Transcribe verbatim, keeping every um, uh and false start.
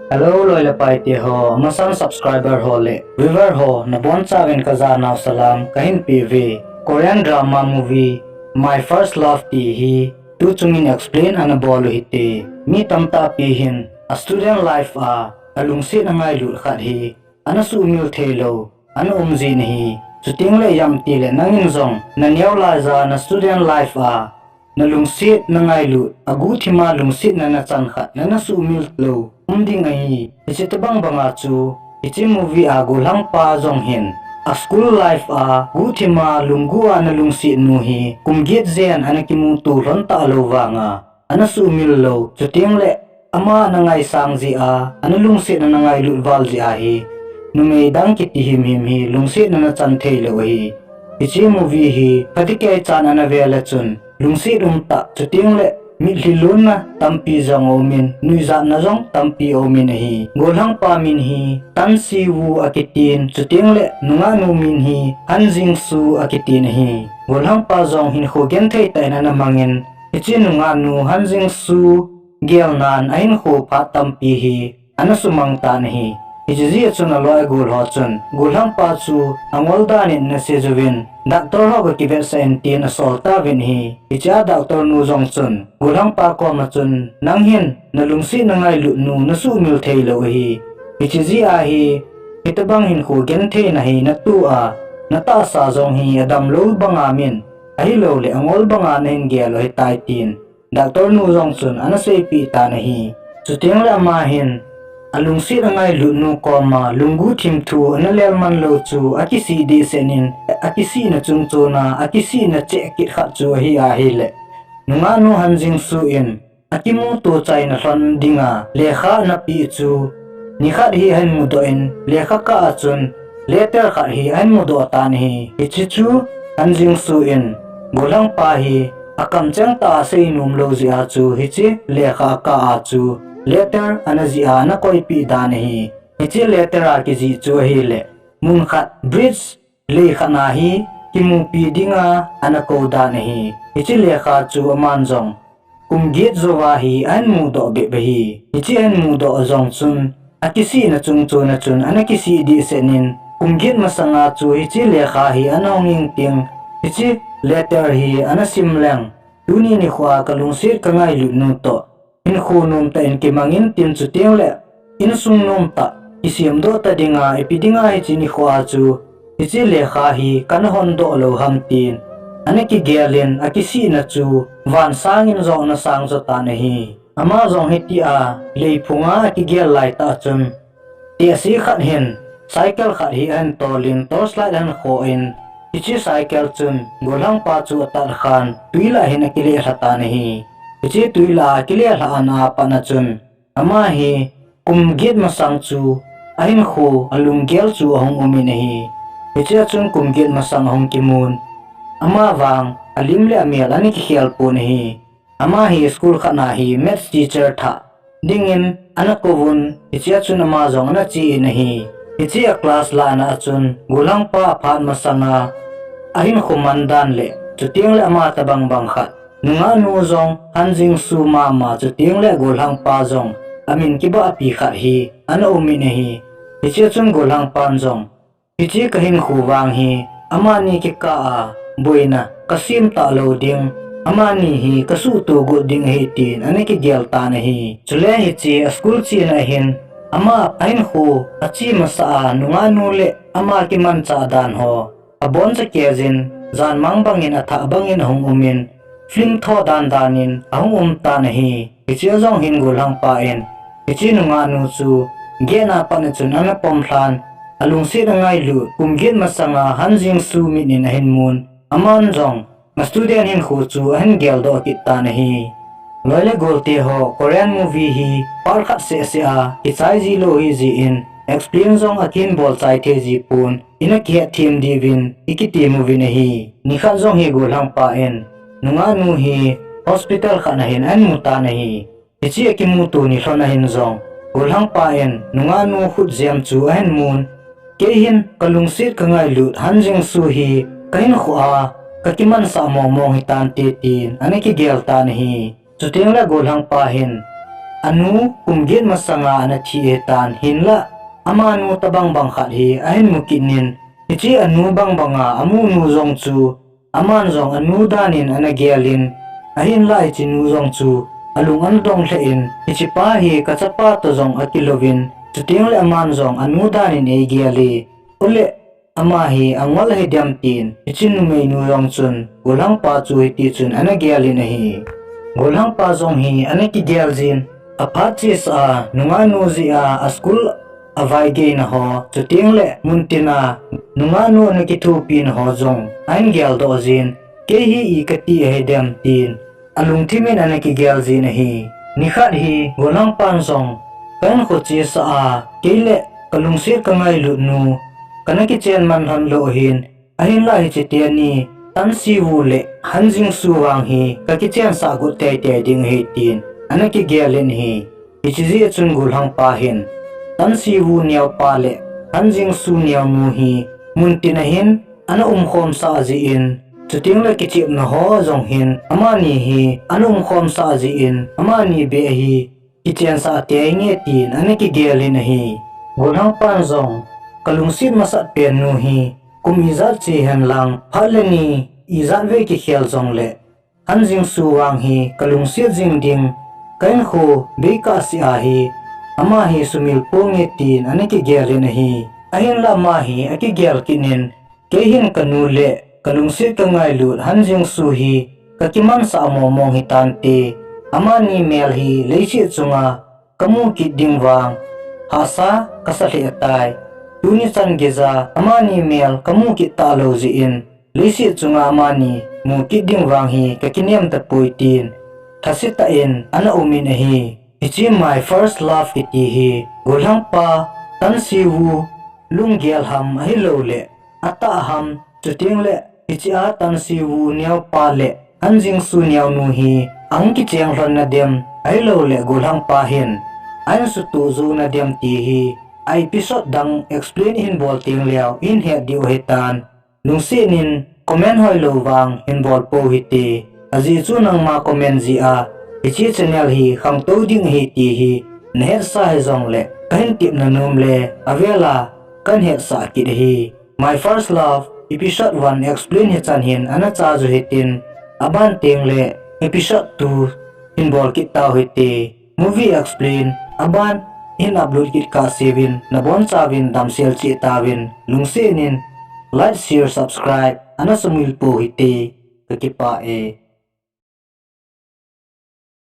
Hello, loi le pai te ho, amasan subscriber ho le viewer ho, nabonchauvin kajanau salam kahin peuve. Korean drama movie My First Love ti hi tuchungin explain ana bol u hite. Mi tamtahpi hin a student life a alungsetna ngailut khat hi ana sumil theilou ana um jin ahi. Chutengle ijemtile nangin jong naneo laiya na student life a nalungsetna ngailut, aguhthima lungsetna nachan khat nana sumil lou um ding ahi. Hiche tobang banga chu hiche movie a gollhangpa jong hin a school life a guhthima lunggel a ana lungset nu hi kum get jen ana kimuto lhon talou vanga ana sumil lou, chutengle ama ana ngaisang jeh a, ana lungsetna ana ngailut val jeh ahi. Numei dang kiti himhim hi lungsetna ana chan theilou ahi. Hiche movie hi phatechan ana vele chun lungset umtah, chutengle mitlhi lonna tampi jong aumin, nuijatna jong tampi aumin ahi. Gollhangpa min hi Tan Si Woo akitin, chutengle nungahnu min hi Han Jing Soo akitin ahi. Gollhangpa jong hinkho genthei tah in ana mangin, hiche nungahnu Han Jing Soo gelnan ahinkho phat tampi hi ana sumang tan ahi. Hiche jeh a chun aloi agol ho chun gollhangpa chu angol dan in ana seiyuvin, doctor ho kakivetsah in tin asol tauvin ahi. Hichea doctor nu jong chun gollhangpa koma chun, nang hin nalungsetna ngailut nu nasumil theilou ahi. Hiche jeh ahi, hitobang hinkho gentheina hi nato a, natahsa jong hi adamlou banga min, ahiloule angol banga nahin gel u ahitai tin doctor nu jong chun ana seipeh tan ahi. Chutengle ama hin alungsetna ngailut nu koma lungguhthim thu ana lelman lou chu akisih dehset in, akisihna chungchon a akisihna cheh kit khat chu ahi ahile, nungahnu Han Jing Soo in akimuto chaina lhon dinga lekha ana peh chu nikhat hi ahin mudoh in, lekha kah a chun letter khat hi ahin mudoh tan ahi. Hiche chu Han Jing Soo in gollhangpa hi akamcheng tah a seinom lou jeh a chu hiche lekha akah a chu letter ana jih a ana koipeh dan ahi. Hiche letter a kijih chu ahile, mun khat bridge, lei khat na hi kimupi dinga ana kou dan ahi. Hiche lekha chu aman jong kum get jouva hi ahin mudoh bep ahi. Hiche ahin mudoh jong chun akisihna chungchon a chun ana kisih dehset in, kum get masanga chu hiche lekha hi ana hung hing teng, hiche letter hi ana sim leng, tuni nikhoa kalungset kangailut nu toh hinkho nomtah in kimangin tin, chutengle insung nomtah kisemdoh ta dinga ipi dinga hiche nikhoa chu hiche lekha hi kana hondoh lou ham tin ana kigel in, akisihna chu van sangin jong ana sang jo tan ahi. Ama jong hitia leiphunga akigel laitah chun, tehse khat hin cycle khat hi ahin tolin torchlight ahin khoh in, hiche cycle chun gollhangpa chu atat khan twi lah hin akilelha tan ahi. Hiche twi lah a akilelha ana a pat a chun ama hi kum get masang chu ahinkho alunggel chu ahung umin ahi. Hichea chun kum get masang ahung kimun, amavang alim le amel ana kikhel pon ahi. Ama hi school khat na hi maths teacher thah dingin ana kouvun, hichea chun ama jong ana che in ahi. Hichea class lahna a chun gollhangpa aphat masanga ahinkho mandan le chutengle ama tobang bang khat, nungahnu jong Han Jing Soo mama, chutengle gollhangpa jong amin kibahpi khat hi ana umin ahi. Hichea chun gollhangpan jong, hiche kahinkho vang hi amani kikah a boina kasem talou ding, amani hi kasuhto got ding ahi tin ana kigel tan ahi. Chule hiche a school chena hin ama ahinkho ache masa a nungahnu le ama kimanchah dan ho aboncha keijin, janmang bangin athah bangin ahung umin, film tho dandan in ahung um tan ahi. Hichea jong hin gollhangpa in hiche nungahnu chu gate a pat a chun ana pomlhan, alungset angailut kum get masanga Han Jing Soo mit in ahin mun, aman jong a student hinkho chu ahin geldoh kit tan ahi. Loi le golte ho, Korean movie hi part khat sehseh a kichai jilou ahi jeh in explain jong akihin bol chai thei jipon, ina kihetthem diuvin ikiti uvin ahi. Nikhat jong hi gollhangpa in nungahnu hi hospital khat na hin ahin mu tan ahi. Hiche akimuto ni lhon a hin jong gollhangpa in nungahnu khutjem chu ahin mun, kei hin kalungset kangailut Han Jing Soo hi kahinkho a kakimansah mongmong hitante tin ana kigel tan ahi. Chutengle gollhangpa hin anu kum get masanga ana thi ahitan, hinlah amanu tabang bang khat hi ahin mu kit in, hiche anu bang banga amu nu jong chu, aman jong anu danin ana gelin, ahinlah hiche nu jong chu alung ana dong lheh in, hiche pa hi kachapa toh jong akilouvin, chuteng le aman jong anu danin eigel e. Ole, ama hi angol ahi dem tin, hiche numeinu jong chun, Golhangpa chu hiti chun ana gelin ahi. Golhangpa jong hi ana kigel jin, aphat chesa a, nungah nu jeh a, a school a vaigeina ho, chuteng le muntina nungah nu ana kithopina ho jong ahin geldoh jin, kei hi i kati ahi dem tin, alungthim in ana kigel jin ahi. Nikhat hi Golhangpan jong, ka hinkho chesa a, kei le ka lungset ka ngailut nu, kana kichen man lhon lou ahin, ahinlah hiche teni, Tansivu le Hanjingsu vang hi ka kichensah got teitei ding ahi tin, ana kigelin ahi. Hiche jeh chun Golhangpa hin, Tansivu neopa le Hanjingsu neonu hi muntin ahin ana umkhomsah jeh in, chuteng le kichepna ho jong hin amani hi ana umkhomsah jeh in, amani beh hi kichensah tei nge tin ana kigelin ahi. Golhangpan jong, ka lungset masat pen nu hi, kum ijat che henlang, phat le ni ijat vei kikhel jongle, Hanjingsu vang hi ka lungset jing ding, ka hinkho bei kahsea hi, ama hi sumil ponge tin ana kigelin ahi. Ahinlah ama hi akigel kit in, kei hin ka nu le ka lungset ka ngailut Hanjingsu hi ka kimansah mongmong hitante, amani mel hi leiset chunga ka mu kit ding vang hahsa kasa lheh tai. Tuni chan geija amani mel ka mu kit talou jeh in, leiset chunga amani mu kit ding vang hi ka kinem tapoi tin, thase tah in ana umin ahi. Hiche My First Love kiti hi, Golhangpa Tansivu lunggel ham ahilouleh, atah ham, chuteng le hichea Tansivu neopa le Hanjingsu neonu hi ahung kicheng lhon nadem ahilouleh Golhangpa hin ahin sutoh jou nadem ti hi a episode dang explain ihin bol tengleu ihin het diu ahitan, lungset in comment hoilou vang hin bol pou hite. Ajeh chu nangma comment jeh a hiche channel hi khangtou ding ahi ti hi nahetsa hijongle kahin tepna nom le avela kahin hetsah kit ahi. My First Love episode one explain hichan hin ana chai u hitin, aban tengle episode two hin bol kit tau hite. Movie explain aban hin upload kit kahseuvin, nabonchauvin damsel cheh tauvin, lungset in like, share, subscribe ana sumil pou hite. Kakipah e.